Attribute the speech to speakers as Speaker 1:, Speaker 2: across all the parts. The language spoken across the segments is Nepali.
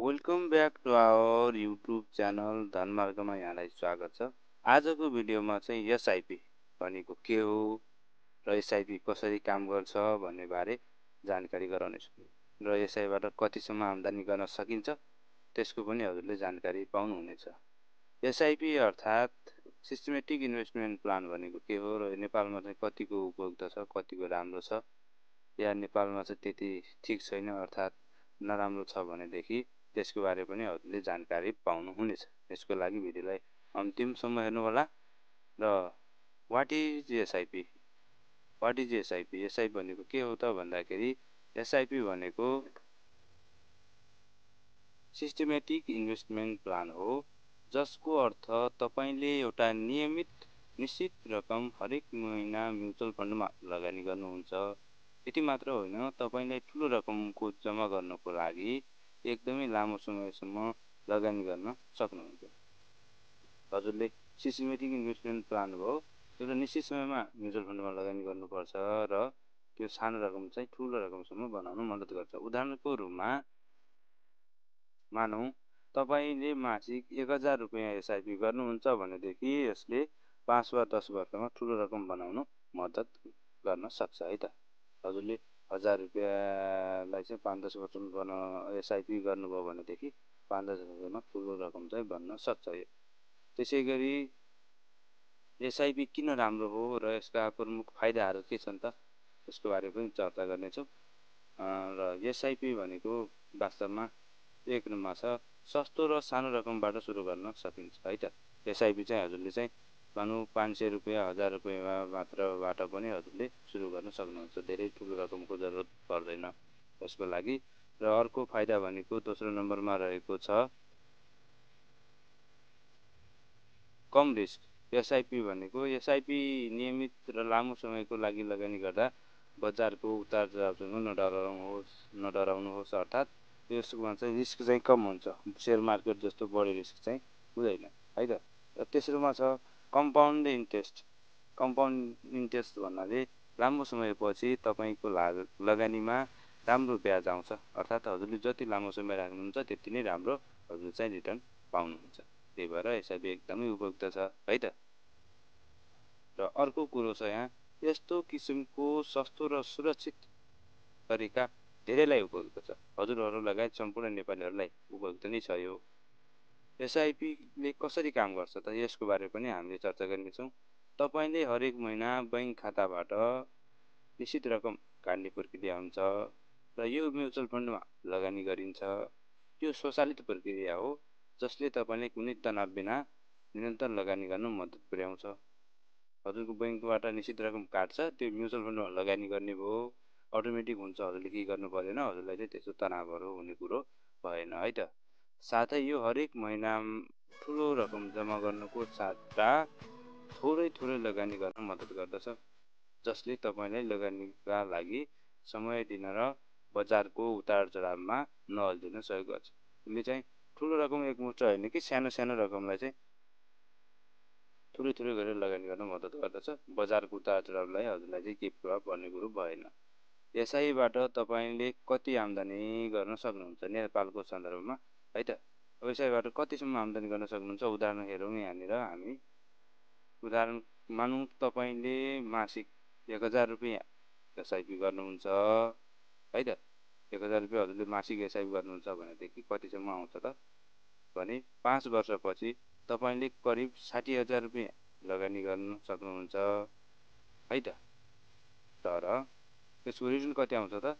Speaker 1: Welcome back to our YouTube channel धनमार्गमा यहाँलाई स्वागत छ। आजको भिडियोमा चाहिँ एसआइपी भनेको के हो र एसआइपी कसरी काम गर्छ भन्ने बारे जानकारी गराउनेछु र यसैबाट कतिसम्म आम्दानी गर्न सकिन्छ त्यसको पनि हजुरले जानकारी पाउनुहुनेछ। एसआइपी अर्थात् सिस्टमेटिक इन्भेस्टमेन्ट प्लान भनेको के हो र नेपालमा चाहिँ कतिको उपयुक्त छ, कतिको राम्रो छ, या नेपालमा चाहिँ त्यति ठिक छैन अर्थात् नराम्रो छ भनेदेखि त्यसको बारे पनि हजुरले जानकारी पाउनुहुनेछ। यसको लागि भिडियोलाई अन्तिमसम्म हेर्नुहोला। र what is SIP? What is SIP? SIP भनेको के हो त भन्दाखेरि एसआइपी भनेको सिस्टमेटिक इन्भेस्टमेन्ट प्लान हो, जसको अर्थ तपाईले एउटा निश्चित रकम हरेक महिना म्युचुअल फन्डमा लगानी गर्नुहुन्छ। यति मात्र होइन, तपाईलाई ठुलो रकमको जम्मा गर्नको लागि एकदमै लामो समयसम्म लगानी गर्न सक्नुहुन्छ। हजुरले सिस्टमेटिक इन्भेस्टमेन्ट प्लान भयो, एउटा निश्चित समयमा म्युचुअल फन्डमा लगानी गर्नुपर्छ र त्यो सानो रकम चाहिँ ठुलो रकमसम्म बनाउन मद्दत गर्छ। उदाहरणको रूपमा मानौँ तपाईले मासिक 1000 रुपैयाँ एसआइपी गर्नुहुन्छ भनेदेखि यसले 5 वा 10 वर्षमा ठुलो रकम बनाउन मद्दत गर्न सक्छ है त। हजुरले 1000 रुपैयाँलाई चाहिँ 5-10 वर्षमा एसआइपी गर्नुभयो भनेदेखि 5-10 वर्षमा ठुलो रकम चाहिँ बन्न सक्छ। त्यसैगरी एसआइपी किन राम्रो हो र यसका प्रमुख फाइदाहरू के छन् त यसको बारे पनि चर्चा गर्नेछौँ। र एसआइपी भनेको वास्तवमा एक नम्बरमा छ सस्तो र सानो रकमबाट सुरु गर्न सकिन्छ है त। एसआइपी चाहिँ हजुरले चाहिँ भनौँ 500 रुपैयाँ 1000 रुपैयाँ मात्रबाट पनि हजुरले सुरु गर्न सक्नुहुन्छ। धेरै ठुलो रकमको जरुरत पर्दैन यसको लागि। र अर्को फाइदा भनेको दोस्रो नम्बरमा रहेको छ कम रिस्क। एसआइपी भनेको एसआइपी नियमित र लामो समयको लागि लगानी गर्दा बजारको उतार चढावसँग नडराउनुहोस् अर्थात् यसमा चाहिँ रिस्क चाहिँ कम हुन्छ। सेयर मार्केट जस्तो बढी रिस्क चाहिँ हुँदैन है त। र तेस्रोमा छ कम्पाउन्ड इन्ट्रेस्ट। कम्पाउन्ड इन्ट्रेस्ट भन्नाले लामो समयपछि तपाईको लगानीमा राम्रो ब्याज आउँछ, अर्थात् हजुरले जति लामो समय राख्नुहुन्छ त्यति नै राम्रो हजुरले चाहिँ रिटर्न पाउनुहुन्छ। त्यही भएर एसआइपी एकदमै उपयुक्त छ है त। र अर्को कुरो छ यहाँ यस्तो किसिमको सस्तो र सुरक्षित तरिका धेरैलाई उपयुक्त छ। हजुरहरू लगायत सम्पूर्ण नेपालीहरूलाई उपयुक्त नै छ यो। एसआइपीले कसरी काम गर्छ त यसको बारे पनि हामीले चर्चा गर्नेछौँ। तपाईले हरेक महिना बैंक खाताबाट निश्चित रकम काट्ने प्रक्रिया हुन्छ र यो म्युचुअल फन्डमा लगानी गरिन्छ। यो स्वचालित प्रक्रिया हो जसले तपाईलाई कुनै तनाव बिना निरन्तर लगानी गर्न मद्दत पुर्याउँछ। हजुरको बैंकबाट निश्चित रकम काट्छ, त्यो म्युचुअल फन्डमा लगानी गर्ने भयो, अटोमेटिक हुन्छ, हजुरले केही गर्नु परेन, हजुरलाई चाहिँ त्यस्तो तनावहरू हुने कुरो भएन है त। साथै यो हरेक महिना ठुलो रकम जम्मा गर्नको साट्टा थोरै लगानी गर्न मद्दत गर्दछ, जसले तपाईलाई लगानीका लागि समय दिन र बजारको उतार चढावमा नअल्झिन सहयोग गर्छ। यसले चाहिँ ठुलो रकम एकमुष्ट होइन कि सानो रकमलाई चाहिँ थोरै गरेर लगानी गर्न मद्दत गर्दछ। बजारको उतार चढावलाई हजुरलाई चाहिँ केही प्रभाव पर्ने कुरो भएन। एसआइबाट तपाईले कति आम्दानी गर्न सक्नुहुन्छ नेपालको सन्दर्भमा है त। एसआइबाट कतिसम्म आम्दानी गर्न सक्नुहुन्छ उदाहरण हेरौँ। यहाँनिर हामी उदाहरण मानौँ तपाईले मासिक 1000 रुपैयाँ एसआइपी गर्नुहुन्छ है त। 1000 रुपैयाँ हजुरले मासिक एसआइपी गर्नुहुन्छ भनेदेखि कतिसम्म आउँछ त भने 5 वर्षपछि तपाईले करिब 60,000 रुपैयाँ लगानी गर्न सक्नुहुन्छ है त। तर यसको रिटर्न कति आउँछ त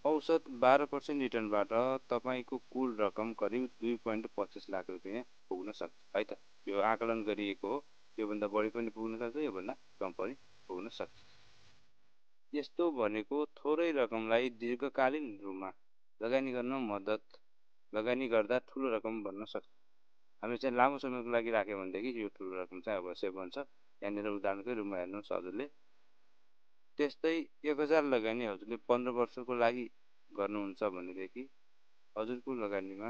Speaker 1: औसत 12% रिटर्नबाट तपाईको कुल रकम करिब 2.25 लाख रुपैयाँ पुग्न सक्छ है त। यो आकलन गरिएको हो, योभन्दा बढी पनि पुग्न सक्छ, योभन्दा कम पनि पुग्न सक्छ। यस्तो भनेको थोरै रकमलाई दीर्घकालीन रूपमा लगानी गर्दा ठुलो रकम बन्न सक्छ। हामी चाहिँ लामो समयको लागि राख्यो भनेदेखि यो ठुलो रकम चाहिँ अवश्य बन्छ। यहाँनिर उदाहरणकै रूपमा हेर्नुहोस् हजुरले त्यस्तै 1000 लगानी हजुरले 15 वर्षको लागि गर्नुहुन्छ भनेदेखि हजुरको लगानीमा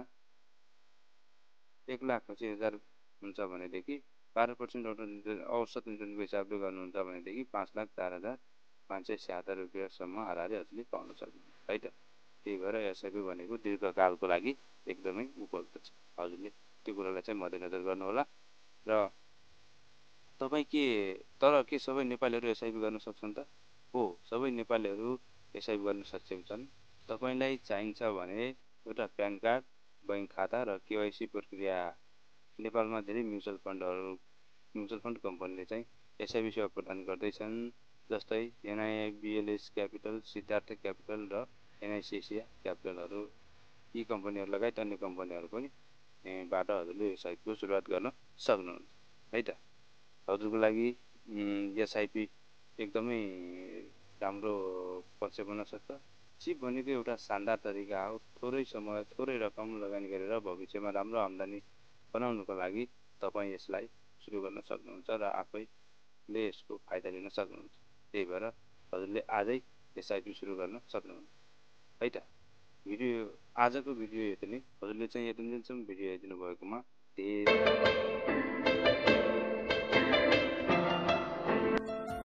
Speaker 1: 1,80,000 हुन्छ भनेदेखि 12% औसत रिटर्नको हिसाबले गर्नुहुन्छ भनेदेखि 5,04,576 रुपैयाँसम्म हाराहारी हजुरले पाउन सक्नुहुन्छ है त। त्यही भएर एसआइपी भनेको दीर्घकालको लागि एकदमै उपयुक्त छ। हजुरले त्यो कुरालाई चाहिँ मध्यनजर गर्नुहोला। र तपाईँ तर के सबै नेपालीहरू एसआइपी गर्न सक्छन् त? हो, सबै नेपालीहरू एसआइपी गर्न सक्षम छन्। तपाईँलाई चाहिन्छ भने एउटा प्यान कार्ड, बैङ्क खाता र केवाइसी प्रक्रिया। नेपालमा धेरै म्युचुअल फन्ड कम्पनीले चाहिँ एसआइपी सेवा प्रदान गर्दैछन्, जस्तै एनआइबिएलएस क्यापिटल, सिद्धार्थ क्यापिटल र एनआइसिसिया क्यापिटलहरू। यी कम्पनीहरू लगायत अन्य कम्पनीहरू पनि बाट हजुरले एसआइपीको सुरुवात गर्न सक्नुहुन्छ है त। हजुरको लागि एसआइपी एकदमै राम्रो पक्ष बन्न सक्छ। सिप भनेको एउटा शानदार तरिका हो। थोरै समय, थोरै रकम लगानी गरेर भविष्यमा राम्रो आम्दानी बनाउनुको लागि तपाईँ यसलाई सुरु गर्न सक्नुहुन्छ र आफैले यसको फाइदा लिन सक्नुहुन्छ। त्यही भएर हजुरले आजै एसआइपी सुरु गर्न सक्नुहुन्छ है त। आजको भिडियो यति नै। हजुरले चाहिँ यतिन्जेलसम्म भिडियो हेरिदिनु भएकोमा धेरै